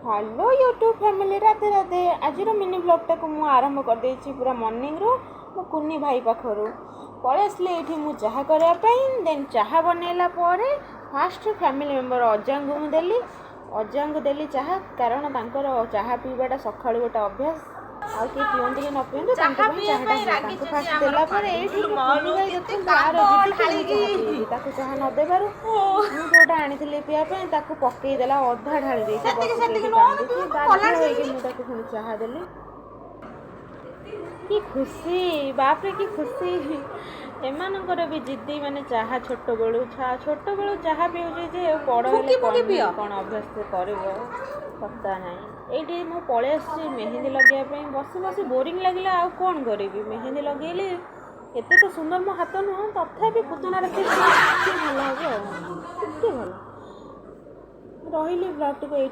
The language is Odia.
Hello YouTube family, Radhe Radhe. ଆଜିର ମିନି ବ୍ଲଗ୍ଟାକୁ ମୁଁ ଆରମ୍ଭ କରିଦେଇଛି ପୁରା ମର୍ଣ୍ଣିଂରୁ। ମୋ କୁନି ଭାଇ ପାଖରୁ ପଳେଇ ଆସିଲି ଏଇଠି ମୁଁ ଚାହା କରିବା ପାଇଁ। ଦେନ୍ ଚାହା ବନେଇଲା ପରେ ଫାଷ୍ଟ ଫ୍ୟାମିଲି ମେମ୍ବର ଅଜାଙ୍କୁ ମୁଁ ଦେଲି। ଅଜାଙ୍କୁ ଦେଲି ଚାହା, କାରଣ ତାଙ୍କର ଚାହା ପିଇବାଟା ସକାଳୁ ଗୋଟେ ଅଭ୍ୟାସ। ଆଉ କିଏ ପିଅନ୍ତୁ କି ନ ପିଅନ୍ତୁ, ତାଙ୍କ ପାଇଁ ଚାହାଟା ହୁଏ। ତାଙ୍କୁ ଫାଷ୍ଟ ଦେଲା ପରେ ଏଇଠି ମୋ କୁନି ଭାଇ ଦେଖନ୍ତୁ, ଆର ଜିଦି କି ମୁଁ ଚାହା ପିଇବି। ତାକୁ ଚାହା ନ ଦେବାରୁ ମୁଁ ଯୋଉଟା ଆଣିଥିଲି ପିଇବା ପାଇଁ, ତାକୁ ପକେଇ ଦେଲା, ଅଧା ଢାଳି ଦେଇଛି। ବସିକି ଏଇଠି କାନ୍ଦୁଛି। ବାଧ୍ୟ ହେଇକି ମୁଁ ତାକୁ ପୁଣି ଚାହା ଦେଲି। କି ଖୁସି, ବାପରେ, କି ଖୁସି! ଏମାନଙ୍କର ବି ଜିଦ୍ଦି, ମାନେ ଚାହା ଛୋଟବେଳୁ, ଛୋଟବେଳୁ ଚାହା ପିଉଛି ଯେ ବଡ଼ ହେଲେ ଫୁଙ୍କି କ'ଣ ପିଅ। କ'ଣ ଅଭ୍ୟାସ କରିବ ପତ୍ତା ନାହିଁ। ଏଇଠି ମୁଁ ପଳେଇ ଆସିଛି ମେହେନ୍ଦି ଲଗେଇବା ପାଇଁ। ବସି ବସି ବୋରିଂ ଲାଗିଲା, ଆଉ କ'ଣ କରିବି? ମେହେନ୍ଦି ଲଗେଇଲି। ଏତେ ତ ସୁନ୍ଦର ମୋ ହାତ ନୁହଁ, ତଥାପି ପୁତୁନାର ଟିକେ ଭଲ ହେବ ଆଉ ଟିକେ ଭଲ। ରହିଲି, ବ୍ଲଗ୍ଟିକୁ ଏଇଠି।